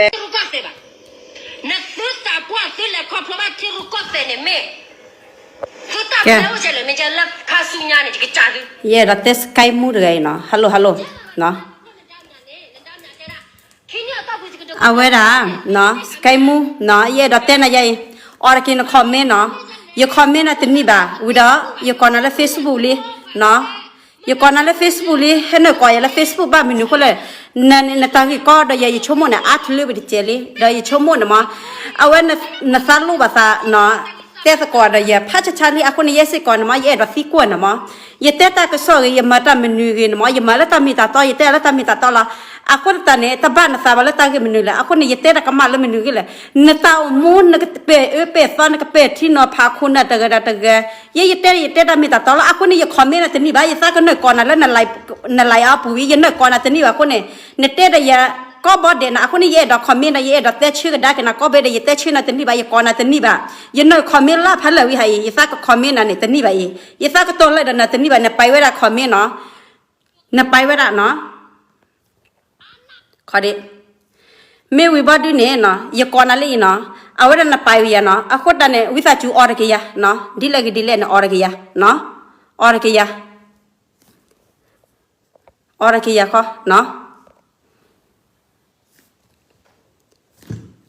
ထံရူၢ်ကီၢ်သဲးဘၣ်. နသုသးပှၢ်သုလဲၤခီဖျိဘၣ်ထံရူၢ်ကီၢ်သဲးန့ၣ်မ့ၢ် သုတၢ်ကဲ ပျဲအိၣ်စဲလဲၣ် မ့ၢ်ကဲလၢခါဆူညါန့ၣ် ယကစၢ်သု ယအဲၣ်ဒိးတဲ Sky Moo တဂၤအံၤနီၤ, hello hello နီၤ, အဝဲဒၣ် Sky Moo နီၤ, ယအဲၣ်ဒိးတဲနၤယၤအံၤ, အီၣ်တက့ၢ်န comment နီၤ, ယ comment နၤတနံၣ်ဘၣ်, ဝံၤဒီး ယကိးနၤလၢ Facebook လံ နီၤ ယကိးနၤလၢ Facebook လံ, ဟဲနုာ်ကိးယၤလၢ Facebook ဘၣ်မနုၤအဃိလဲၣ်, န နတၢ်ဂ့ၢ်ကီဒီးယၤ ယဆိကမိၣ်န့ၣ် အါတလၢဝံၤတကဲးလံ, ဒီးယဆိကမိၣ်န့ၣ်မး, အဝဲ နသးလိၣ်ဘၣ်သးနီၤ, တဲသကိးဒီးယၤ ဖးဆါဆါလံ, အဃိန့ၣ် ယဲစ့ၢ်ကီးန့ၣ်မး ယအဲၣ်ဒိးသံကွၢ်န့ၣ်မး, ယတဲတၢ်ကစီၣ်ဂ့ၤ ယမၤတၢ်မနုၤဂ့ၤန့ၣ်မး ယမၤလၢတၢ်မ့ၢ်တၢ်တီ, ယတဲလၢတၢ်မ့ၢ်တၢ်တီလီၤ. အဃိသတးန့ၣ် တဘၣ်နသးဘၣ်လၢတၢ်ဂ့ၢ်မနုၤလဲၣ်, အဃိန့ၣ် ယတဲတၢ်ကမၣ်လၢမနုၤဂ့ၤလဲၣ်, နတၢ်အိၣ်မူ နကပဲာ်အၢပဲာ်သီ နကပဲာ်ထံနီၤဖးခိၣ်နၢ်တဂၤဒီးတဂၤ, ယဲယတဲ ယတဲတၢ်မ့ၢ်တၢ်တီလီၤ. အဃိန့ၣ် ယ comment နၤတနံၣ်ဘၣ်, ယသးကနုာ်ကိးနၤလၢ န like အပူၤဝံၤ ယနုာ်ကိးနၤတနံၣ်ဘၣ်အဃိန့ၣ်, နတဲဒီးယၤ ကိးဘီဒဲးနၤ, အဃိန့ၣ် ယအဲၣ်ဒိး comment နၤ, ယအဲၣ်ဒိးတဲဆၢကဒါက့ၤနၤ ကိးဘီဒဲး ယတဲဆၢနၤတနံၣ်ဘၣ်, ယကိးနၤတနံၣ်ဘၣ်, ယနုာ် comment လၢဖးလၢာ်ဝံၤဟးအံၤ ယသးက comment နၤန့ၣ်တနံၣ်ဘၣ်အံၤ, ယသးကတိၤလၢဒီးနၤတနံၣ်ဘၣ်, နပာ်ဝဲဒၣ် comment နီၤ, နပာ်ဝဲဒၣ်နီၤ ခီဒ့, မ့ၢ်ဝံၤဘီဒုန့ၣ်နီၤ ယကိးနၤလၢအံၤနီၤ, အဝဲဒၣ်နပာ်ဝံၤယၤနီၤ, အဃိတၢ်န့ၣ် ဝံသးစူၤအီၣ်တက့ၢ်ယၤနီၤ, ဒ်လဲၣ်ဂ့ၤဒ်လဲၣ်န့ၣ် အီၣ်တက့ၢ်ယၤနီၤ, အီၣ်တက့ၢ်ယၤ, အီၣ်တက့ၢ်ယၤဃီနီၤ.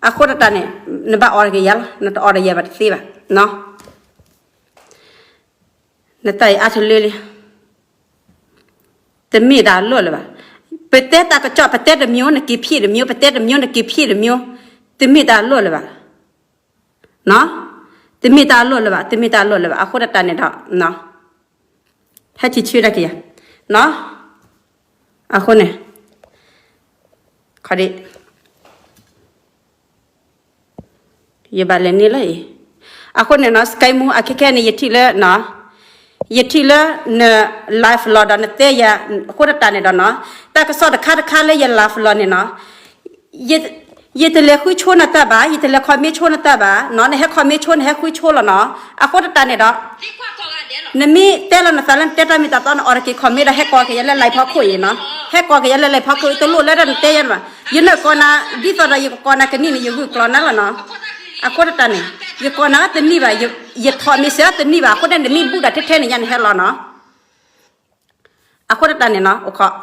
အဃိတၢ်န့ၣ် နဘၣ်အီၣ်တက့ၢ်ယၤလီၤ, နတအီၣ်ဒီးယၤဘၣ်တသ့ဘၣ်နီၤ, နတၢ်အံၤအါတလၢလံ. တမ့ၢ်တၢ်အလီၢ်လၢၤဘၣ်. ပတဲတၢ်ကစီၣ် ပတဲတမျိုး နက့ၤဖံးတမျိုး, ပတဲတမျိုး နက့ၤဖံးတမျိုး, တမ့ၢ်တၢ်အလီၢ်လၢၤဘၣ်. တမ့ၢ်တၢ်အလီၢ်လၢၤဘၣ်, တမ့ၢ်တၢ်အလီၢ်လၢၤဘၣ်. အဃိတၢ်န့ၣ်ဒီး ဟဲထံၣ်ဆၢဒၣ်က့ၤယၤ, အဃိန့ၣ် ခီဒ့ ယဘၣ်လဲၤန့ၢ်လၢအံၤ, အဃိန့ၣ်နီၤ Sky Moo အခဲခဲန့ၣ် ယထံၣ်လၢ ယထံၣ်လၢန live လီၤဒီးနတဲယၤ အဃိတၢ်န့ၣ်ဒီးနီၤ, တၢ်ကစီၣ်တခါတခါလၢယ live လီၤန့ၣ်နီၤ, ယတလဲၤဃုဆိနတၢ်ဘၣ်, ယတလဲၤ comment ဆိနတၢ်ဘၣ်နီၤ, နဟဲ comment ဆိ နဟဲဃုဆိလီၤနီၤ, အဃိတၢ်န့ၣ်ဒီး နမ့ၢ်တဲလီၤနသးလၢနတဲတၢ်မ့ၢ်တၢ်တီန့ၣ် အီၣ်တက့ၢ် comment ဒီးဟဲကိးက့ၤယၤလၢ live ဖီခိၣ်အံၤနီၤ, ဟဲကိးက့ၤယၤလၢ live ဖီခိၣ်အံၤ တလိၣ်လၢတၢ်နတဲယၤဘၣ်, ယနုာ်ကိးနၤ ဒ်သိးဒီးယကကိးနၤကနံၣ်န့ၣ် ယဂုာ်ကျီးနၤလီၤနီၤ, အဃိတၢ်န့ၣ် ယကိးနၤတနံၣ်ဘၣ်, ယထီၣ်မ့ၢ်စၢၤတနံၣ်ဘၣ်, အဃိန့ၣ် နမ့ၢ်ဘူၣ်ဒၣ်ထဲထဲန့ၣ် ယၤနဟဲလီၤနီၤ. အဃိတၢ်န့ၣ်နီၤ အိၣ်ခိး,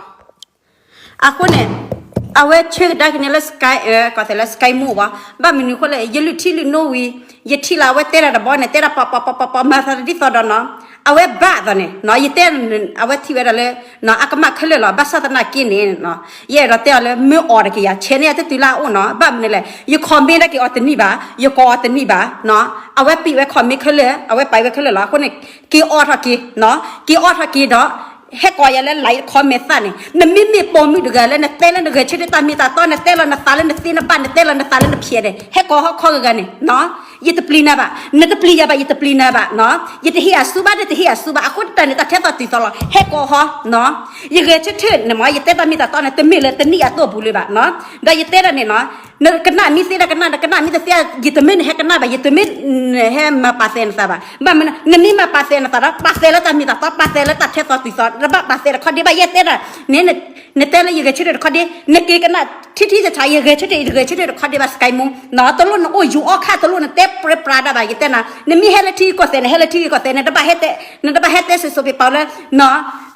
အဃိန့ၣ် အဝဲဆၢကဒါက့ၤန့ၢ်လၢ Sky ကီၢ်သဲးလၢ Sky Moo ဘၣ်, ဘၣ်မနုၤအဃိလဲၣ် ယလုၢ်ထံလုၢ်နိဝံၤ ယထံၣ်လၢအဝဲတဲတၢ်တဘီန့ၣ် တဲတၢ်ပီပီပီပီပီ မၤသးဒ်သိးဒီးနီၤ, အဝဲဘၣ်သးန့ၣ်နီၤ, ယတဲ အဝဲထံၣ်ဝဲဒၣ်လၢ အကမၣ်ခဲလၢာ်လီၤ, ဘၣ်ဆၣ်သနာ်က့န့ၣ် ယအဲၣ်ဒိးတဲအီၤလၢ မ့ၢ်အီၣ်တက့ၢ်ယၤ ဆဲးန့ၢ်ယၤတတုၤလၢအအိၣ်နီၤ, ဘၣ်မနုၤလဲၣ် ယ comment ဒၣ်က့ၤအီၤတနံၣ်ဘၣ်, ယကိးအီၤတနံၣ်ဘၣ်, အဝဲပံးဝဲ comment ခဲလၢာ် အဝဲပာ်ဝဲခဲလၢာ်လီၤ, အဃိန့ၣ် က့ၤအီၣ်ထီၣ်က့ၤနီၤ, က့ၤအီၣ်ထီၣ်က့ၤဒီး ဟဲကိးယၤလၢ like comment သၣ်န့ၣ်, နမ့မ့ၢ်ပိာ်မုၣ်တဂၤလၢနတဲလၢနဂဲၤဆၢထၢၣ်တၢ်မ့ၢ်တၢ်တီ, နတဲလီၤနသးလၢနသ့နဘၣ်, နတဲလီၤနသးလၢနဖျဲးန့ၣ် ဟဲကိးဟီခီဂၤဂၤန့ၣ်နီၤ, ယတပျံၤနၤဘၣ်, နတပျံၤယၤဘၣ် ယတပျံၤနၤဘၣ်နီၤ, ယတဟ့ၣ်အစူဘၣ် နတဟ့ၣ်အစူဘၣ်, အဃိတၢ်န့ၣ် တၢ်ထဲသိးတုၤသိးလီၤ, ဟဲကိးဟီနီၤ, ယဂဲၤဆၢထၢၣ်န့ၣ်မး ယတဲတၢ်မ့ၢ်တၢ်တီန့ၣ် တမ့ၢ်လၢတနံၣ်အတီၢ်ပူၤလၢၤဘၣ်နီၤ, ဒီးယတဲဒၣ်န့ၣ်နီၤ နကနၣ်မ့ၢ်သ့ဒၣ်ကနၣ်, နကနၣ်မ့ၢ်တသ့ ယတမ့ၢ်နဟဲကနၣ်ဘၣ်, ယတမ့ၢ်နဟဲမၤပာ်သဲးနသးဘၣ်, ဘၣ်မနုၤ နမ့ၢ်မၤပာ်သဲးနသးဒီး ပာ်သဲးလၢတၢ်မ့ၢ်တၢ်တီ, ပာ်သဲးလၢတၢ်ထဲသိးတုၤသိး တဘၣ်ပာ်သဲးတခီဒ့ဘၣ်, ယဲတဲဒၣ်န့ၣ် နတဲလၢယဂဲၤဆၢထၢၣ်တခီဒ့, နက့ၤကနၣ်ထံထံဆးဆး ယဂဲၤဆၢထၢၣ် ယတဂဲၤဆၢထၢၣ်တခီဒ့ဘၣ် Sky Moo နီၤ, တလိၣ်နအိၣ်ယူၤအီၣ်ခၣ် တလိၣ်နတဲပြဲပြးတၢ်ဘၣ်, ယတဲနၤ နမ့ၢ်ဟဲလၢထံဂ့ၢ်ကီၢ်သဲး နဟဲလၢထံဂ့ၢ်ကီၢ်သဲး, နတဘၣ်ဟဲတဲ နတဘၣ်ဟဲတဲစိၤစိၤပ့ၤပီၤလၢ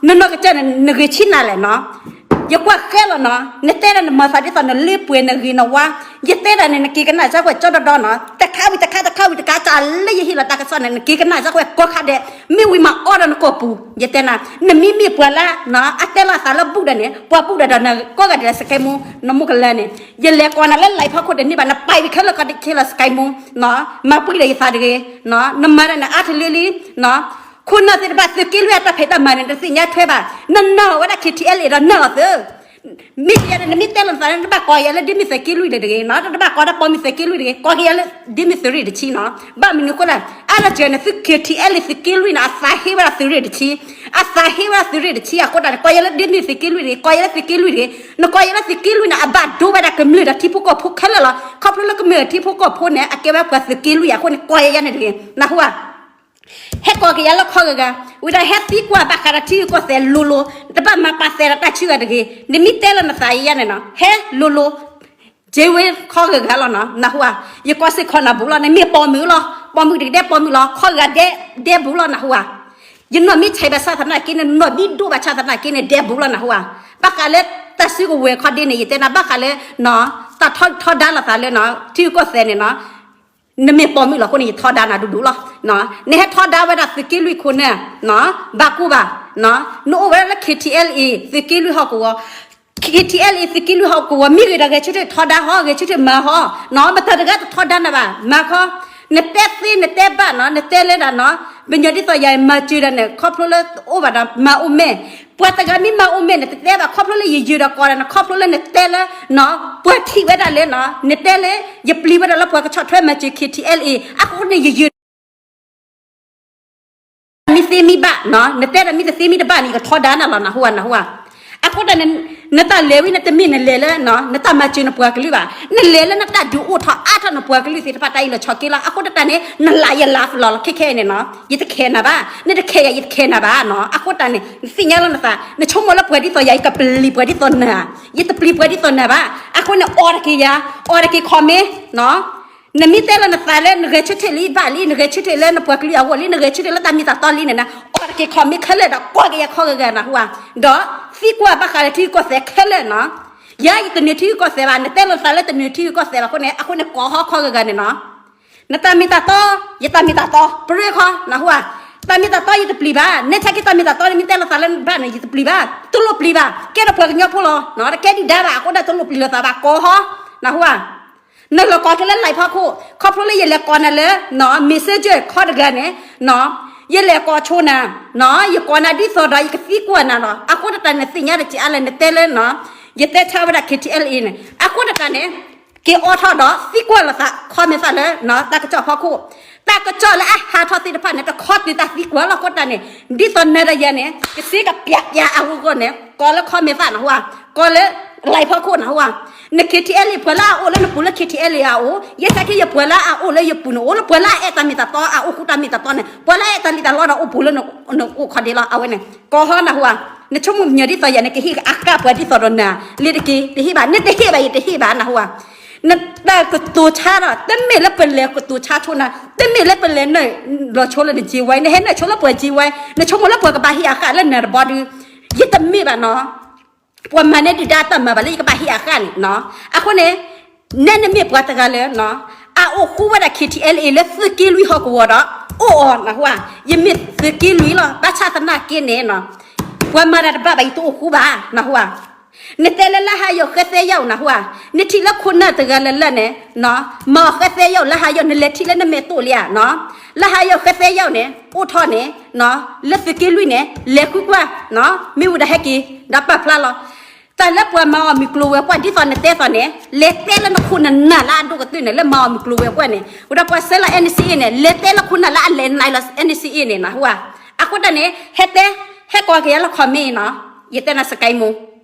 နနီၢ်ကစၢ်န့ၣ် နဂ့ၤဆံးနၤလဲၣ်နီၤ, ယကွၢ်ဃဲလီၤနီၤ, နတဲဒၣ်နမၤသးဒ်သိးနလၢပှဲၤ နဂ့ၤနဝါ, ယတဲဒၣ်န့ၣ် နက့ၤကနၣ်စၢ်ကွဲးကၠီဒီဒီနီၤ, တခါဝံၤတခါ တခါဝံၤတခါ တၢ်လၢယဟ့ၣ်လီၤတၢ်ကစီၣ်န့ၣ် နက့ၤကနၣ်စၢ်ကွဲးကိးခါဒဲး, မ့ၢ်ဝံၤမၤအီၣ်ဒီးနကိာ်ပူၤ, ယတဲနၤ နမ့မ့ၢ်ပှၤလၢ အတဲလီၤအသးလၢဘူၣ်ဒၣ်န့ၣ် ပှၤဘူၣ်ဒၣ်ဒီးနကိးဂၤဒဲးလၢ Sky Moo နမိၢ်ကလၢန့ၣ်, ယလဲၤကိးနၤလၢ like ဖီခိၣ်တန့ၢ်ဘၣ်, နပာ်ဝံၤခဲလၢာ်ခဲလၢာ် Sky Moo နီၤ, မၤပှံၢ်ဒီးယသးတဂ့ၤ, နမၤဒၣ်နအါတလၢလံ ခိၣ်နၢ်သ့ၣ်တဖၣ် သုးက့လွံၢ်အတၢ်ဖံးတၢ်မၤန့ၣ် တသ့ၣ်ညါထွဲဘၣ်, နနာ်ဝဲဒၣ် K T L A ဒီးနာ်အီၤသု, မ့ၢ်ယၤန့ၣ် နမ့ၢ်တဲလီၤနသးလၢ နဘၣ်ကိးယၤလၢ ဒ်မ့ၢ် သုးက့လွံၢ် တဂ့ၤနီၤ, တဘၣ်ကိးဒၣ်ပိာ်မုၣ်သုးက့လွံၢ်တဂ့ၤ, ကိးက့ၤယၤလၢ ဒ်မ့ၢ်သုးရ့ၣ်တဆံနီၤ, ဘၣ်မနုၤအဃိလဲၣ်, အါလၢစၢၤန့ၣ် သုး K T L A သုးက့လွံၢ်န့ၣ် အသးဟ့ဝဲဒၣ်သုးရ့ၣ်တဆံ, အသးဟ့ဝဲဒၣ်သုးရ့ၣ်တဆံအဃိတၢ်န့ၣ် ကိးယၤလၢ ဒ်မ့ၢ်သုးက့လွံၢ်တဂ့ၤ, ကိးယၤလၢသုးက့လွံၢ်တဂ့ၤ, နကိးယၤလၢသုးက့လွံၢ်န့ၣ် အဘၣ်ဒိဝဲဒၣ်ကမျၢၢ်ဒီးထံဖိကီၢ်ဖိခဲလၢာ်လီၤ, ခီဖျိလၢကမျၢၢ်ထံဖိကီၢ်ဖိန့ၣ် အကဲဝဲပှၤသုးက့လွံၢ်အဃိန့ၣ် ကိးယၤယၤန့ၣ်တဂ့ၤ, နၢ်ဟူဧါ ဟဲကိးက့ၤယၤလၢခီဂၤဂၤ, ဝံၤဒီးဟဲသံကွၢ်ဘၣ်ဃးဒီးထံဂုၤကီၢ်သဲးလိၤလိၤ, တဘၣ်မၤပာ်သဲးဒီးတၢ်ဆံးဂၤတဂ့ၤ, နမ့ၢ်တဲလီၤနသးယၤန့ၣ်နီၤ, ဟဲလိၤလိၤ, က့ဝဲခီဂၤဂၤလီၤနီၤ, နၢ်ဟူဧါ. ယကိးစ့ၢ်ကီးနၤဘူးလီၤ, နမ့ၢ်ပိာ်မုၣ်လီၤ, ပိာ်မုၣ်တကဒဲပိာ်မုၣ်လီၤ, ခီဂၤဒဲဒဲဘူးလီၤ နၢ်ဟူဧါ. ယနီၢ်မ့ၢ်ဆဲးဘၣ်ဆၣ်သနာ်က့န့ၣ်, နီၢ်မ့ၢ်ဒိၣ်ဘၣ်ဆၣ်သနာ်က့န့ၣ် ဒဲဘူးလီၤ နၢ်ဟူဧါ. ဘၣ်ဃးလၢတၢ်စုကဝဲၤခီဒ့န့ၣ် ယတဲနၤ ဘၣ်ဃးလၢ တၢ်ထီဒါလိာ်သးလၢ ထံဂုၤကီၢ်သဲးန့ၣ်နီၤ, နမ့ၢ်ပိာ်မုၣ်လီၤအဃိန့ၣ် ယထီဒါနၤဒူဒူလီၤ. နဟဲထီဒါဝဲဒၣ်သုးက့လွံၢ်ခိၣ်နၢ်, ဘၣ်ကိၢ်ဘၣ်, နအိၣ်ဝဲဒၣ်လၢ K T L A သုးက့လွံၢ်ဟီၣ်ကဝီၤ, K T L A သုးက့လွံၢ်ဟီၣ်ကဝီၤ မ့ၢ်ဂ့ၤဒီးဂဲၤဆၢထၢၣ်ထီဒါဟီ, ဂဲၤဆၢထၢၣ်မၤဟီ, နမတၤတဂၤတထီဒါနၤဘၣ်, မၤခီ, နတဲသ့နတဲဘၣ်နီၤ, နတဲလၢဒၣ်နီၤ, ပညီဒ်သိးယၤမၤစၢၤဒၣ်န့ၣ် ခီဖျိလၢအိၣ်ဘၣ်ဒီးမၤအိၣ်မဲာ်, ပှၤတဂၤမ့ၢ်မၤအိၣ်မဲာ်န့ၣ် တတဲဘၣ် ခီဖျိလၢယယၢၤဒီးကိးဒၣ်န့ၣ် ခီဖျိလၢနတဲလၢ ပှၤထံၣ်ဝဲဒၣ်လၢနီၤ, နတဲလၢ ယပျံၤဝဲဒၣ်လၢပှၤကဆီၣ်ထွဲမၤစၢၤ K T L A အဃိန့ၣ် ယယၢၤ မ့ၢ်သ့မ့ၢ်ဘၣ်နီၤ, နတဲဒီးမ့ၢ်တသ့မ့ၢ်တဘၣ်န့ၣ် ယကထီဒါနၤလီၤ နၢ်ဟူဧါ နၢ်ဟူဧါ. အဃိတၢ်န့ၣ် နတၢ်လဲၤဝံၤန့ၣ် တမ့ၢ်နလဲၤလၢ နတၢ်မၤစၢၤနပှၤကလုာ်ဘၣ်, နလဲၤလၢနတၢ်ဒုးအိၣ်ထီၣ်အါထီၣ်နပှၤကလုာ်သ့ၣ်တဖၣ်တၢ်အ့ၣ်လိာ်ဆိးက့လီၤ. အဃိတၢ်န့ၣ် နလၤယလၤဖလီၤလီၤ ခဲခဲအံၤန့ၣ်နီၤ, ယတခဲနၤဘၣ်, နတခဲယၤယတခဲနၤဘၣ်နီၤ. အဃိတၢ်န့ၣ် နသ့ၣ်ညါလီၤနသး, နဆိကမိၣ်လၢပှၤဒ်သိးယၤ ယကပျံၤပှၤဒ်သိးနၤ, ယတပျံၤပှၤဒ်သိးနၤဘၣ်. အဃိန့ၣ် အီတက့ၤယၤ, အီတက့ၤ comment နီၤ. နမ့ၢ်တဲလီၤနသးလၢနဂဲၤဆၢထၢၣ်လံဘၣ်လံ, နဂဲၤဆၢထၢၣ်လၢနပှၤကလုာ်အဂီၢ်လံ, နဂဲၤဆၢထၢၣ်လၢတၢ်မ့ၢ်တၢ်တီလံန့ၣ်နီၤ, အီတက့ၤ comment ခဲလၢာ်ဒီး ကွၢ်က့ၤယၤခီဂၤဂၤ နၢ်ဟူဧါ. ဒီးသံကွၢ်ဘၣ်ဃးလၢထံဂုၤကီၢ်သဲးခဲလၢာ်နီၤ. ယၤယတနၢၤထံဂုၤကီၢ်သဲးဘၣ်, နတဲလီၤနသးလၢတနၢၤထံဂုၤကီၢ်သဲးဘၣ်အဃိန့ၣ်, အဃိန့ၣ် ကိးဟီခီဂၤဂၤန့ၣ်နီၤ. နတၢ်မ့ၢ်တၢ်တီ, ယတၢ်မ့ၢ်တၢ်တီ, ပရၢခီ နၢ်ဟူဧါ. တၢ်မ့ၢ်တၢ်တီယတပျံၤဘၣ်, နဲဆါက့တၢ်မ့ၢ်တၢ်တီန့ၣ် မ့ၢ်တဲလီၤသးလၢဘၣ်န့ၣ် ယတပျံၤဘၣ်, တလိၣ်ပျံၤဘၣ်, ကဲထီၣ်ပှၤကညီဖိလီၤ, တကဲဒံးဒါဘၣ်, အဃိဒၣ်တလိၣ်ပျံၤလိာ်သးဘၣ်, ကိးဟီ, နၢ်ဟူဧါ. နလီၤကိးက့ၤလၢ live ဖီခိၣ်, ခီဖျိလၢယလဲၤကိးနၤလၢ messenger ခီတဂၤန့ၣ်, ယလဲၤကိးဆိနၤ, ယကိးနၤဒ်သိးဒီး ယကသံကွၢ်နၤလီၤ. အဃိတၢ်န့ၣ် သ့ၣ်ညါတက့ၢ်အါလဲၣ် နတဲလၢ ယတဲဆါဝဲဒၣ် K T L A န့ၣ်, အဃိတၢ်န့ၣ် က့ၤအိးထီၣ်ဒီးသံကွၢ်လိာ်သး comment သးလၢ တၢ်ကစီၣ်ဖီခိၣ်, တၢ်ကစီၣ်လၢအဟးထီၣ်သ့ၣ်တဖၣ်န့ၣ် တခီတုၤတၢ်သံကွၢ်လီၤ. အဃိတၢ်န့ၣ် ဒ်သိးနၤဒီးယၤန့ၣ် ကစ့ကပျးပျးအဂီၢ်ဂီၢ်န့ၣ် ကိးလၢ comment သး နၢ်ဟူဧါ, ကိးလၢ live ဖီခိၣ် နၢ်ဟူဧါ. န K T L A ပှၤလၢအအိၣ်လၢနပူၤလၢ K T L A အအိၣ်, ယဲဆါက့ ယပှၤလၢအအိၣ်လၢယပူၤန့ၣ်အိၣ်, လၢပှၤလၢအအဲၣ်တၢ်မ့ၢ်တၢ်တီအအိၣ်ဃူတၢ်မ့ၢ်တၢ်တီန့ၣ်, ပှၤလၢအအဲၣ်တၢ်လံၣ်တၢ်လီဒီးအိၣ်ပူၤလၢနအိၣ်ခီဒ့လီၤ. အဝဲန့ၣ် ကိးဟီ နၢ်ဟူဧါ. နဆိကမိၣ်ညီဒ်သိးယၤန့ၣ် ကဟ့ၣ်အကါပှၤဒ်သိးဒီးနၤ, လၢတက့ၢ်, တဟ့ၣ်ဘၣ်, နတဟ့ၣ်ဘၣ် ယတဟ့ၣ်ဘၣ် နၢ်ဟူဧါ. နတၢ်ကတိၤဆါဒီး တမ့ၢ်လၢပလဲၤကတိၤဆါဆိနၤ, တမ့ၢ်လၢပလဲၤနုာ်လီၤဆိလၢန G Y, နဟဲနုာ်ဆိလၢပှၤ G Y, နဆိကမိၣ်လၢပှၤကဘၣ်ဟ့ၣ်အဃၣ်လၢနၤတဘီဒု, ယတမ့ၢ်ဘၣ်နီၤ. ပှၤမၤန့ၢ်ဒုၣ်ဒါတၢ်မၤဘၣ်လၢယကဘၣ်ဟ့ၣ်အဃၣ်န့ၣ်နီၤ. အဃိန့ၣ် နဲနမ့ၢ်ပှၤတဂၤလၢ အအိၣ်ဃူဝဲဒၣ် K T L A လၢသုးက့လွံၢ်ဟီၣ်ကဝီၤဒီး အိၣ်အီၤ နၢ်ဟူဧါ. ယမ့ၢ်သုးက့လွံၢ်လီၤ. ဘၣ်ဆၣ်သနာ်က့န့ၣ် ပှၤမၤတၢ်တဘၣ်ဘၣ် ယတအိၣ်ဃူဘၣ် နၢ်ဟူဧါ. နတဲလၢလၢဟါယိာ်ဃဲသဲယဲၢ် နၢ်ဟူဧါ. နထံၣ်လၢခိၣ်နၢ်တဂၤလၢ်လၢ်န့ၣ် မၤအီၤဃဲသဲယဲၢ် လၢဟါယိာ် နလဲၤထံၣ်လၢနမဲာ်တိၢ်လံဧါ. လၢဟါယိာ်ဃဲသဲယဲၢ်န့ၣ် အိၣ်ထီၣ်န့ၣ် လၢသုးက့လွံၢ်န့ၣ် လဲၤဃုကွၢ် မ့ၢ်ဝံၤဒီးဟဲက့ၤ ဒီးပာ်ဖျါလီၤ. တၢ်လၢပှၤမၤအီၣ်မုၢ်ကျိၤဝဲၤကွာ်ဒ်သိးနတဲသိးန့ၣ် လဲၤတဲလၢနခိၣ်နနၢ်လၢအဒိၣ်ကတၢၢ်န့ၣ် လၢမၤအီၣ်မုၢ်ကျိၤဝဲၤကွာ်န့ၣ် ဝံၤဒီးပှၤဆဲးလီၤ N C A န့ၣ် လဲၤတဲလၢခိၣ်နၢ်လၢအလဲၤနုာ်လီၤ N C A န့ၣ် နၢ်ဟူဧါ. အဃိတၢ်န့ၣ် ဟဲတဲ ဟဲကိးက့ၤယၤလၢ comment နီၤ. ယတဲနၤ စကဲမူ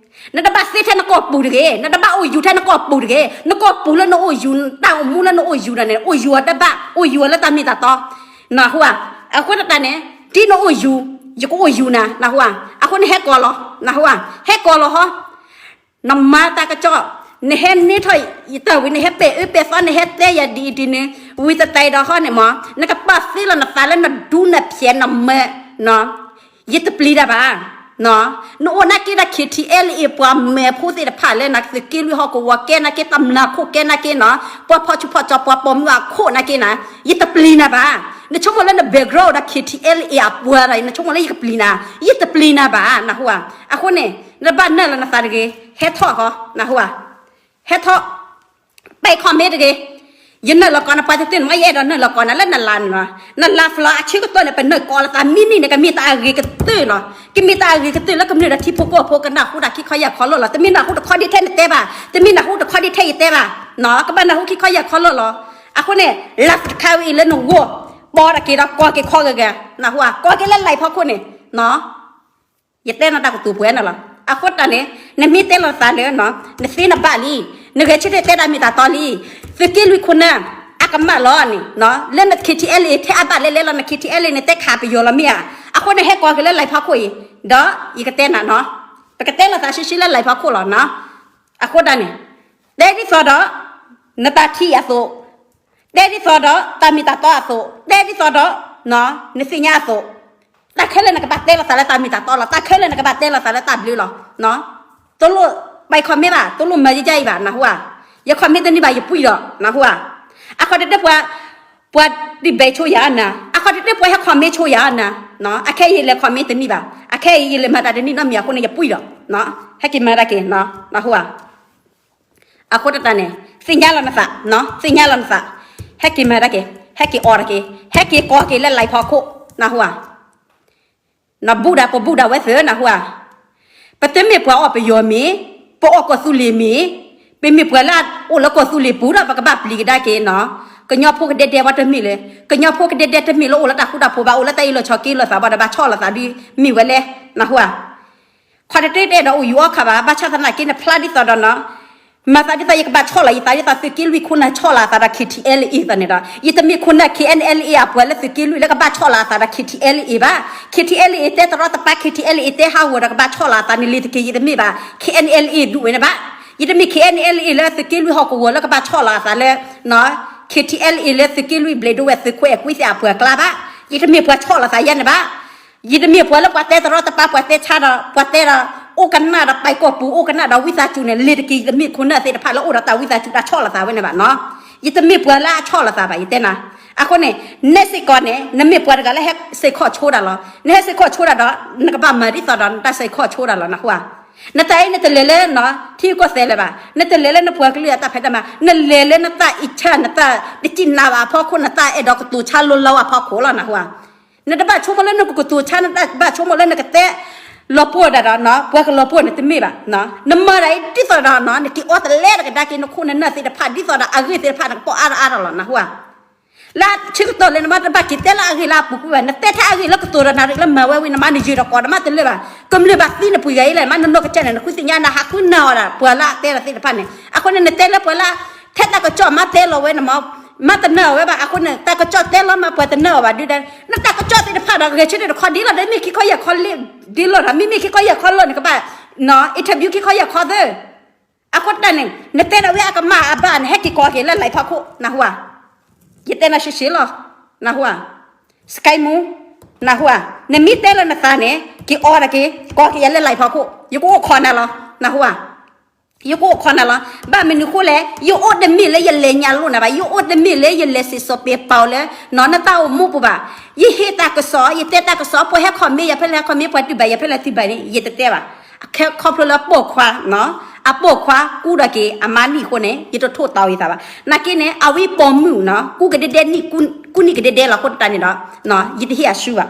နတဘၣ်သ့ထဲနကီၢ်ပူၤတဂ့ၤ, နတဘၣ်အိၣ်ယူၤထဲနကီၢ်ပူၤတဂ့ၤ. နကီၢ်ပူၤလၢနအိၣ်ယူၤ တၢ်အိၣ်မူလၢနအိၣ်ယူၤဒီးန့ၣ် အိၣ်ယူၤအီၤတဘၣ်, အိၣ်ယူၤအီၤလၢတၢ်မ့ၢ်တၢ်တီ နၢ်ဟူဧါ. အဃိတၢ်န့ၣ် ဒ်နအိၣ်ယူၤ ယကအိၣ်ယူၤနၤ နၢ်ဟူဧါ. အဃိန့ၣ်ဟဲကိးလီၤ နၢ်ဟူဧါ, ဟဲကိးလီၤဟီ. နမၤတၢ်ကစီၣ်, နဟဲန့ၢ်ထီၣ်ယတၢ်ဝံၤ နဟဲပဲာ်အၢပဲာ်သီ နဟဲတဲယၤဒ်အံၤဒ်န့ၣ် ဝံၤတတဲဒီးဟီန့ၣ်မး နကပာ်သ့လီၤနသးလၢနဒူနဖျဲးနမၢ ယတပျံၤတၢ်ဘၣ်. နအိၣ်နာ်က့ဒီး K T L A ပှၤမဲာ်ဖိသ့ၣ်တဖၣ်လၢနသုးက့လွံၢ်ဟီၣ်ကဝီၤ ကဲနာ်က့ တၢ်မျၢ်ခိၣ် ကဲနာ်က့နီၤ, ပှၤဖီၣ်ဆူၣ်ဖီၣ်ကၠီ ပှၤပိာ်မုၣ်အခိၣ်နာ်က့နၤ, ယတပျံၤနၤဘၣ်. နဆိကမိၣ်လၢန background ဒီး K T L A အပှၤဒီး နဆိကမိၣ်လၢယကပျံၤနၤ, ယတပျံၤနၤဘၣ် နၢ်ဟူဧါ. အဃိန့ၣ် နဘၣ်နၢ်လီၤနသးတဂ့ၤ, ဟဲထီၣ်ဃီ နၢ်ဟူဧါ. ဟဲထီၣ် ပဲ comment တဂ့ၤ. ယနုာ်လီၤကိးနၤ ပှၤတတုၤန့ၣ်မး ယအဲၣ်ဒိးနုာ်လီၤကိးနၤလၢနလါန့ၣ်လီၤ. နလါဖျီအဆၢကတီၢ်န့ၣ် ပနုာ်ကိးလီၤသးမံနံၤန့ၣ် ကမ့ၢ်တၢ်အဂ့ၤကတၢၢ်လီၤ. ကမ့ၢ်တၢ်အဂ့ၤကတၢၢ်လၢကမျၢၢ်ဒီးထံဖိကီၢ်ဖိကနၢ်ဟူတၢ်ခံခီယၢ်ခီလၢာ်လီၤ. တမ့ၢ်နၢ်ဟူတခီဒ်ထဲနတဲဘၣ်, တမ့ၢ်နၢ်ဟူတခီဒ်ထဲယတဲဘၣ်, ကဘၣ်နၢ်ဟူခံခီယၢ်ခီလၢာ်လီၤ. အဃိန့ၣ် လါတခါဝဲအံၤလၢနဂီၢ် ပိာ်တၢ်က့ၤဒီးကိးက့ၤခီဂၤဂၤ နၢ်ဟူဧါ, ကိးက့ၤလၢ live ဖီခိၣ်န့ၣ် ယတဲနၤတၢ်ကတိၤပှဲၤန့ၣ်လီၤ. အဃိတၢ်န့ၣ် နမ့ၢ်တဲလီၤသးလၢ နသ့နဘၣ်လံ, နဂဲၤဆၢထၢၣ်တဲတၢ်မ့ၢ်တၢ်တီလံ, သုးက့လွံၢ်ခိၣ်နၢ် အကမၣ်လီၤန့ၣ် လၢန K T L A ထဲအဘၣ်လဲၣ်လဲၣ်လီၤ. န K T L A န့ၣ် တဲခးပယီၤလီၤမ့ၢ်ဧါ. အဃိန့ၣ် ဟဲကိးက့ၤလၢ live ဖီခိၣ်အံၤ ဒီးယကတဲနၤနီၤ, ပကတဲလီၤသးရှဲရှဲလၢ live ဖီခိၣ်လီၤနီၤ. အဃိတၢ်န့ၣ် တဲဒ်သိးဒီး နတၢ်ထံၣ်အသိး, တဲဒ်သိးဒီးတၢ်မ့ၢ်တၢ်တီအသိး, တဲဒ်သိးဒီး နသ့ၣ်ညါအသိး, တၢ်ခဲလၢာ်နကဘၣ်တဲလိာ်သးလၢတၢ်မ့ၢ်တၢ်တီလီၤ. တၢ်ခဲလၢာ်နကဘၣ်တဲလိာ်သးလၢတၢ်ဘျုးလီၤ. တလိၣ်ပာ် comment ဘၣ်, တလိၣ်မၤယကၢ်အံၤဘၣ် နၢ်ဟူဧါ. ယ comment တန့ၢ်ဘၣ် ယပှံၢ်ဒီး နၢ်ဟူဧါ. အခီတတဲပှၤ, ပှၤဒုးဘဲးဆိယၤနၤ, အခီတတဲပှၤဟဲ comment ဆိယၤနၤ, အခဲအံၤယလဲၤ comment တန့ၢ်ဘၣ်, အခဲအံၤယလဲၤမၤတၢ်တန့ၢ်နီတမံၤအဃိန့ၣ် ယပှံၢ်ဒီး ဟဲက့ၤမၤတၢ်က့ၤ နၢ်ဟူဧါ. အဃိတၢ်န့ၣ် သ့ၣ်ညါလီၤနသး, သ့ၣ်ညါလီၤနသး, ဟဲက့ၤမၤတၢ်က့ၤ, ဟဲက့ၤအီၣ်တၢ်က့ၤ, ဟဲက့ၤကိးက့ၤလၢ live ဖီခိၣ် နၢ်ဟူဧါ. နဘူးဒၣ်ပဘူးဒၣ်ဝဲသ့ၣ် နၢ်ဟူဧါ. ပတမ့ၢ်ပှၤအီၣ်ပယီၤမ့ၤ, ပအီၣ်ကီၢ်သူလ့ၤမ့ၤ, ပမ့ၢ်ပှၤလၢအအိၣ်လၢကီၢ်သူလ့ၤပူၤဒီး ပကဘၣ်ပျံၤကဒါက့ၤနီၤ. ကညီဖိကဒဲဒဲဝဲတမ့ၢ်လၢ, ကညီဖိကဒဲဒဲတမ့ၢ်လၢအိၣ်လၢတၢ်ဃူတၢ်ဖိးဘၣ်, အိၣ်လၢတၢ်အ့ၣ်လိာ်ဆိးက့လိာ်သးဘၣ်ဒီး ဘၣ်ဆီၣ်လီၤသးဒ်မ့ၢ်ဝဲလဲၣ် နၢ်ဟူဧါ. ခီတတဲတအဲၣ်ဒိးအိၣ်ယူၤအီၣ်ခါဘၣ်, ဘၣ်ဆၣ်သနာ်က့န့ၣ် ဖျါဒ်သိးဒီးနီၤ မၤသးဒ်သိး ယကဘၣ်ဆီၣ်လီၤယသးဒ်သိး သုးက့လွံၢ်ခိၣ်နၢ်ဆီၣ်လီၤအသးဒီး K T L A အသိးန့ၣ်ဒီး ယတမ့ၢ်ခိၣ်နၢ် K N L A အပှၤလၢသုးက့လွံၢ်လၢကဘၣ်ဆီၣ်လီၤအသးဒီး K T L A ဘၣ်. K T L A တဲတရီတပါ K T L A တဲဟးဂီၤဒီး ကဘၣ်ဆီၣ်လီၤအသးန့ၣ် လ့ၤတက့ၤ ယတမ့ၢ်ဘၣ် K N L A ဒူၣ်ဝဲန့ၣ်ဘၣ်. ယတမ့ၢ် K N L A လၢသုးက့လွံၢ်ဟီၣ်ကဝီၤလၢကဘၣ်ဆီၣ်လီၤအသးလၢ K T L A လၢသုးက့လွံၢ်ဘျဲၣ်ဒိဝဲၢ်သုးခွဲးကွံသ့ၣ်အပှၤကျါဘၣ်. ယတမ့ၢ်ပှၤဆီၣ်လီၤသးယဲန့ၣ်ဘၣ်. ယတမ့ၢ်ပှၤလၢပှၤတဲတရီတပါ ပှၤတဲဆါဒီး ပှၤတဲဒီး အိၣ်ကနၣ်ဒီးပာ်ကီၢ်ပူၤ အိၣ်ကနၣ်ဒီးဝံသးစူၤန့ၣ် လ့ၤတက့ၤ ယတမ့ၢ်ခိၣ်နၢ်သ့ၣ်တဖၣ်လၢအိၣ်ဒီးတၢ်ဝံသးစူၤ တၢ်ဆီၣ်လီၤသးဝဲန့ၣ်ဘၣ်နီၤ. ယတမ့ၢ်ပှၤလၢအဆီၣ်လီၤသးဘၣ် ယတဲနၤ. အဃိန့ၣ် နဲစ့ၢ်ကီးန့ၣ် နမ့ၢ်ပှၤတဂၤလၢဟဲစ့ၢ်ခီၣ်ဆိဒၣ်လီၤ. နဟဲစ့ၢ်ခီၣ်ဆိဒၣ်ဒီး နကဘၣ်မၤဒ်သိးဒီးနတၢ်စ့ၢ်ခီၣ်ဆိဒၣ်လီၤ နၢ်ဟူဧါ. နတၢ်အံၤနတလဲၤလၢ ထံကီၢ်သဲးလၢၤဘၣ်. နတလဲၤလၢနပှၤကလုာ်အတၢ်ဖံးတၢ်မၤ, နလဲၤလၢနတၢ်အံးဆၢ နတၢ်တစံၣ်နးဘၣ်အဖီခိၣ် နတၢ်အဲၣ်ဒိးကတိၤဆါလိလီအဖီခိၣ်လီၤ နၢ်ဟူဧါ. နတဘၣ်ဆိကမိၣ်လၢနကကတိၤဆါ နတဘၣ်ဆိကမိၣ်လၢနကတဲလီၤပှီၢ်ဒၣ်ဒီး ပှၤကလီၤပှီၢ်န့ၣ်တမ့ၢ်ဘၣ်. နမၤဒၣ်အံၤဒ်သိးဒီး နက့ၤအီတလဲတကဒါက့ၤ နခိၣ်နနၢ်သ့ၣ်တဖၣ် ဒ်သိးဒီးအဂ့ၢ်သ့ၣ်တဖၣ် နကပိာ်အါထီၣ်အါထီၣ်လီၤ နၢ်ဟူဧါ. လၢဆၢကတီၢ်လၢနမ့ၢ်တဘၣ်က့ၤတဲလၢအဂ့ၢ်လၢအပူၤကွံာ်ဘၣ်, နတဲထဲအဂ့ၢ်လၢကတိၤဒီးနၤရံၣ်လၢမၤဝဲဝံၤ နမ့ၢ်နယုာ်ဒီးကိး နမ့ၢ်တလၢဘၣ်. ကမျၢၢ်ဘၣ်သံနပှ့ၤဂၤအံၤလဲၣ်, မ့ၢ်နနီၢ်ကစၢ်န့ၣ် နဃုသ့ၣ်ညါ နဟးဃုနၢ်အီၤဒၣ် ပှၤလၢအတဲတၢ်သ့ၣ်တဖၣ်န့ၣ်. အဃိန့ၣ် နတဲလၢပှၤလၢ ထဲတၢ်ကစီၣ်မ့ၢ်တဲလီၤဝဲန့ၣ်မ့ၢ် မ့ၢ်တနၢ်အီၤဝဲဘၣ်. အဃိန့ၣ် တၢ်ကစီၣ်တဲလီၤမ့ၢ်ပှၤတနၢ်အီၤဘၣ်ဒုးဒီး နတၢ်ကစီၣ်သ့ၣ်တဖၣ်ဒီး ဂဲၤဆၢထၢၣ်တခီဒ်လီၤဒီး မ့ၢ်ခံခီယဲၢ်ခီလံ ဒ်လီၤဒီး မ့မ့ၢ်ခံခီယဲၢ်ခီလီၤန့ၣ် ကဘၣ် interview ခံခီယဲၢ်ခီသၢ အဃိတၢ်န့ၣ် နတဲဒၣ်ဝဲအကမၣ်အဘၣ်န့ၣ် ဟဲက့ၤကိးက့ၤလၢ live ဖီခိၣ် နၢ်ဟူဧါ. ယတဲနၤရှဲရှဲလီၤ နၢ်ဟူဧါ. စကဲမူ နၢ်ဟူဧါ. နမ့ၢ်တဲလၢနသးန့ၣ် က့ၤအီတၢ်က့ၤ ကိးက့ၤယၤလၢ live ဖီခိၣ် ယကအိၣ်ခိးနၤလီၤ နၢ်ဟူဧါ. ယကအိၣ်ခိးနၤလီၤ. ဘၣ်မနုၤဃိလဲၣ် ယအိၣ်တမ့ၢ်လၢယလဲၤညါလိၣ်နၤဘၣ်, ယအိၣ်တမ့ၢ်လၢယလဲၤစံးစိးပ့ၤပီၤလၢ နတၢ်အိၣ်မူပူၤဘၣ်. ယဟ့ၣ်တၢ်ကစီၣ် ယတဲတၢ်ကစီၣ် ပှၤဟဲ comment ယၤဖဲလဲၣ် comment ပှၤဒုးဘၣ်ယၤဖဲလဲၣ် ဒုးဘၣ်န့ၣ် ယတတဲဘၣ်. ခီဖျိလၢပိာ်ခွါ အပိာ်ခွါကူဒီးက့ၤအမါနံၣ်အဃိန့ၣ် ယတထိၣ်သီအီၤယသးဘၣ်. နာ်က့န့ၣ် အဝဲပိာ်မုၣ်နီၤ ကူကဒဲဒဲနံၣ် ကူနံၣ်ကဒဲဒဲလီၤ. အဃိတၢ်န့ၣ်ဒီး ယတဟ့ၣ်အစုဘၣ်.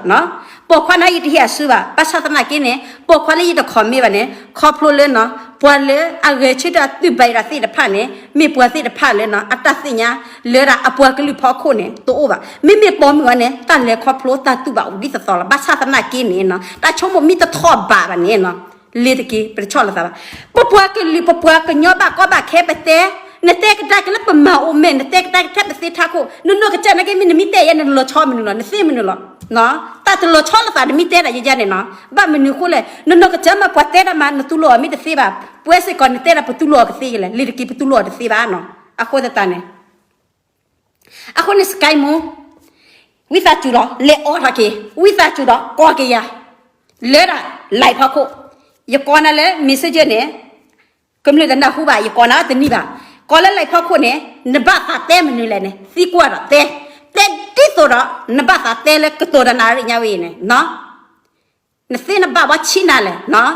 ပိာ်ခွါန့ၣ် ယတဟ့ၣ်အစုဘၣ်. ဘၣ်ဆၣ်သနာ်က့န့ၣ် ပိာ်ခွါလၢယတ comment ဘၣ်န့ၣ် ခီဖျိလၢ ပှၤလၢအဂဲၤဆၢထၢၣ်ဒုးဘၣ်ယၤသ့ၣ်တဖၣ်န့ၣ် မ့ၢ်ပှၤသ့ၣ်တဖၣ်လၢ အတၢ်သ့ၣ်ညါလၢဒၣ်အပှၤကလုာ်ဖီခိၣ်န့ၣ် တအိၣ်ဘၣ်. မ့မ့ၢ်ပိာ်မုၣ်အီၤန့ၣ် တၢ်လဲၤခီဖျိတၢ်တူၢ်ဘၣ်အိၣ်ဒ်သိးသိးလီၤ. ဘၣ်ဆၣ်သနာ်က့န့ၣ် တၢ်ဆိကမိၣ်မ့ၢ်တထီၣ်ဘးဘၣ်န့ၣ် လ့ၤတက့ၤ ပတဆီၣ်လီၤသးဘၣ်. ပပှၤကလုာ် ပပှၤကညီဘၣ်ကီဘၣ်ခဲပတဲ နတဲကဒါက့ၤလၢပမၤအိၣ်မဲာ် နတဲကဒါက့ၤထဲပသ့ထးခိၣ် နနီၢ်ကစၢ်နာ်က့ မ့ၢ်နမ့ၢ်တဲယဲန့ၣ် နလီၤဆီမနုၤလီၤ နသ့မနုၤလီၤ. တၢ်တလီၤဆီလိာ်သး နမ့ၢ်တဲဒၣ်ယဲယဲန့ၣ်နီၤ ဘၣ်မနုၤဃိလဲၣ် နနီၢ်ကစၢ်မ့ၢ်ပှၤတဲဒၣ်မး နတူၢ်လိာ်အီၤမ့ၢ်တသ့ဘၣ်. ပဝဲစ့ၢ်ကီး နတဲဒၣ်ပတူၢ်လိာ်အီၤကသ့ယဲလဲၣ် လ့ၤတက့ၤ ပတူၢ်လိာ်အီၤတသ့ဘၣ်နီၤ. အဃိသတးန့ၣ် အဃိန့ၣ် စကဲမူ ဝံသးစူၤလီၤ လဲၤအီထီၣ်က့ၤ ဝံသးစူၤဒီးကိးက့ၤယၤ လၢဒၣ် live ဖီခိၣ် ယကိးနၤလၢ messenger န့ၣ် ကမျၢၢ်တနၢ်ဟူဘၣ် ယကိးနၤတနံၤဘၣ်. ကိးလၢ live ဖီခိၣ်န့ၣ် နဘၣ်သးတဲမနုၤလဲၣ်န့ၣ် သံကွၢ်ဒီးတဲ တဲဒ်သိးဒီး နဘၣ်သးတဲလၢကတိၤဒီးနၤရ့ၣ်ညါဝဲအံၤန့ၣ် နသ့နဘၣ်ဘီဆံးနၤလဲၣ်နီၤ.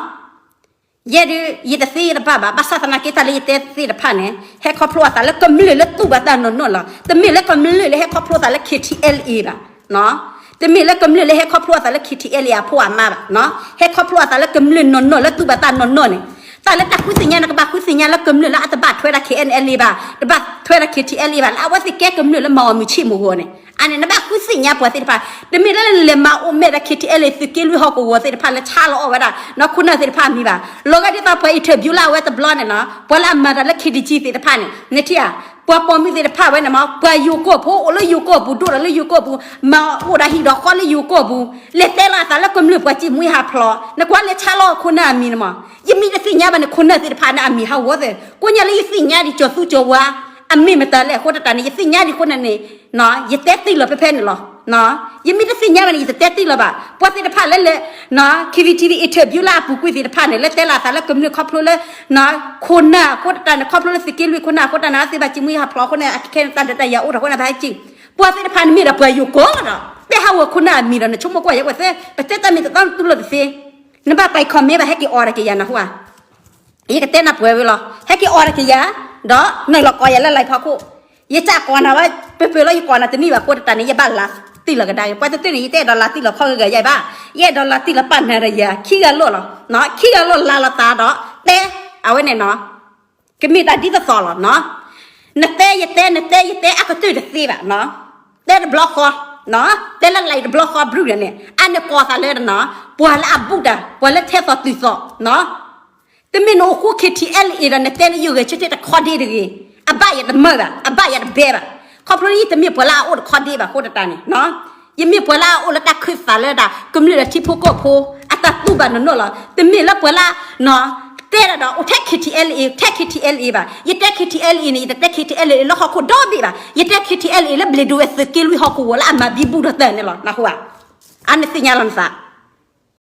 ယဲဒုး ယတသ့ယတဘၣ်ဘၣ်. ဘၣ်ဆၣ်သနာ်က့ တၢ်လၢယတဲသ့ၣ်တဖၣ်န့ၣ် ဟဲခီဖျိအသးလၢကမျၢၢ်လၢတူၢ်ဘၣ်တၢ်နီၢ်နီၢ်လီၤ. တမ့ၢ်လၢကမျၢၢ်လၢဟဲခီဖျိသးလၢ K T L A ဘၣ်. တမ့ၢ်လၢကမျၢၢ်လၢဟဲခီဖျိအသးလၢ K T L A အဖိအမါဘၣ်. ဟဲခီဖျိအသးလၢကမျၢၢ်နီၢ်နီၢ်လၢတူၢ်ဘၣ်တၢ်နီၢ်နီၢ်န့ၣ် တၢ်လၢတၢ်ဃုသ့ၣ်ညါ နကဘၣ်ဃုသ့ၣ်ညါလၢကမျၢၢ်လၢအတဘၣ်ထွဲဒၣ် K N L A ဘၣ်, တဘၣ်ထွဲဒၣ် K T L A ဘၣ် လၢအဝဲသ့ၣ်ကဲကမျၢၢ်လၢမၤအီၤမုၢ်ဆ့ၣ်မုၢ်ဂီၤန့ၣ် အန့ၣ် နဘၣ်ဃုသ့ၣ်ညါပှၤသ့ၣ်တဖၣ်. တမ့ၢ်လၢလဲၤမၤအိၣ်မဲာ်ဒီး K T L A သုးက့လွံၢ်ဟီၣ်ကဝီၤသ့ၣ်တဖၣ်လၢဆါလီၤအီၣ်ဝဲဒၣ် နီၢ်ခိၣ်နၢ်သ့ၣ်တဖၣ်အမံၤဘၣ်. လီၤဂာ်ဒ်သိးပှၤ interview လၢအဝဲတဘျီန့ၣ်နီၤ ပှၤလၢအမၤတၢ်လၢ K D G သ့ၣ်တဖၣ်န့ၣ် နထံၣ်ဧါ ပှၤပိာ်မုၣ်သ့ၣ်တဖၣ်ဝဲန့ၣ်မ့ၢ် ပှၤယိၤကီၢ်ဖိ အိၣ်လၢယိၤကီၢ်ပူၤ ဒိၣ်ဒီးလၢယိၤကီၢ်ပူၤ မၤအိၣ်ဒီးဟံၣ်ဒီးဃီလၢယိၤကီၢ်ပူၤ လဲၤတဲလီၤအသးလၢကမျၢၢ်ပှၤစံၣ်မှံဟးဖျိး နကွၢ်လဲၤဆါလီၤခိၣ်နၢ်အမံၤန့ၣ်မ့ၢ် ယမ့ၢ်တသ့ၣ်ညါဘၣ်န့ၣ် ခိၣ်နၢ်သ့ၣ်တဖၣ်န့ၣ်အမံၤဟးဂီၤသ့ၣ် ကိးညါလၢယသ့ၣ်ညါဒံးကၠီၤသူကၠီၤဝါ အမ့ၢ်မတၤလဲၣ်အဃိတၢ်န့ၣ် ယသ့ၣ်ညါဒံးအဃိန့ၣ်န့ၣ် ယတဲတ့ၢ်လီၤဖဲဖဲန့ၣ်လီၤ. ယမ့ၢ်တသ့ၣ်ညါဘၣ်န့ၣ် ယတတဲတ့ၢ်လီၤဘၣ်. ပှၤသ့ၣ်တဖၣ်လၢလဲၤ KVTV interview လၢအပူၤကွံာ်သ့ၣ်တဖၣ်န့ၣ် လၢတဲလီၤအသးလၢကမျၢၢ်ခီဖျိလၢ ခိၣ်နၢ်အဃိတၢ်န့ၣ် ခီဖျိလၢသုးက့လွံၢ်ခိၣ်နၢ်အဃိတၢ်န့ၣ် အသ့ၣ်ဘၣ်စံးမူယဟးဖျိးအဃိန့ၣ် အခဲခဲန့ၣ်တၢ်ဒုးတၢ်ယၤအိၣ်ထီၣ်အဃိန့ၣ် ဘၣ်ဟဲက့ၤ ပှၤသ့ၣ်တဖၣ်န့ၣ်မ့ၢ်ဒီးပှၤယိၤကီၢ်ဒီး တဲဟးဝဲခိၣ်နၢ်အမံၤဒီး နဆိကမိၣ်ကွၢ်ယဲဝဲသ့ ပတဲတၢ်မ့ၢ်တတီတူၢ်လိာ်တသ့ နဘၣ်ပာ် comment ဘၣ် ဟဲက့ၤအီၣ်တၢ်က့ၤယၤနဟူဧါ ယကတဲနၢ်ပှဲၤဝဲလီၤ. ဟဲက့ၤအီၣ်တၢ်က့ၤယၤ ဒီးနုာ်လီၤကိးယၤလၢ live ဖီခိၣ် ယစးကိးနၤဝဲ ပပၢၤလီၤ ယကိးနၤတနံၣ်ဘၣ်အဃိတၢ်န့ၣ် ယဘၣ်လၤတံၢ်လီၤကဒါက့ၤ ပှၤတတုၤန့ၣ် ယတအဲၣ်ဒိးလၤတံၢ်လီၤခီဂၤဂၤယၤဘၣ်. ယအဲၣ်ဒိးလၤတံၢ်လီၤပာ်နၤဒီးယၤ ခံဂၤလိာ်လီၤ. ခံဂၤလိာ်လၤလီၤသးဒီး တဲ အဝဲန့ၣ်နီၤ ကမ့ၢ်တၢ်ဒ်သိးသိးလီၤနီၤ. နတဲယတဲ နတဲယတဲ အကတၢၢ်တသ့ဘၣ်နီၤ. တဲတဘျီဃီ တဲလၢလၢ်တဘျီဃီဘြူၤန့ၣ် အန့ၣ်ကိးသးလၢနီၤ ပှၤလၢအဘူးတၢ် ပှၤလၢထဲသိးတုၤသိးနီၤ. တမ့ၢ်နအိၣ်ဃူ KTLA ဒီး နတဲလၢယဂဲၤဆၢထၢၣ်တခီဒ့တဂ့ၤ. အဘၣ်ယတမၢဘၣ် အဘၣ်ယတဘဲဘၣ်. ခီဖျိယတမ့ၢ်ပှၤလၢအအိၣ်တခီဒ့ဘၣ်အဃိတၢ်န့ၣ် ယမ့ၢ်ပှၤလၢအအိၣ်လၢတၢ်ခၢၣ်သးလၢဒၣ် ကမျၢၢ်ဒီးထံဖိကီၢ်ဖိ အတၢ်တူၢ်ဘၣ်နီၢ်နီၢ်လီၤ. တမ့ၢ်လၢပှၤလၢ တဲဒၣ်ဒီး အိၣ်ထဲ KTLA ထဲ KTLA ဘၣ်. ယတဲ KTLA န့ၣ် ယတတဲ KTLA လၢဟီၣ်ခိၣ်ဒီဘ့ၣ်ဘၣ်. ယတဲ KTLA လၢဘျ့ၣ်ဒိဝဲၢ်သုးက့လွံၢ်ဟီၣ်ခိၣ်ဝီၤလၢအမၤဘံဘူၣ်ဒီးတၢ်န့ၣ်လီၤ နဟူဧါ. အန့ၣ်သ့ၣ်ညါလီၤနသး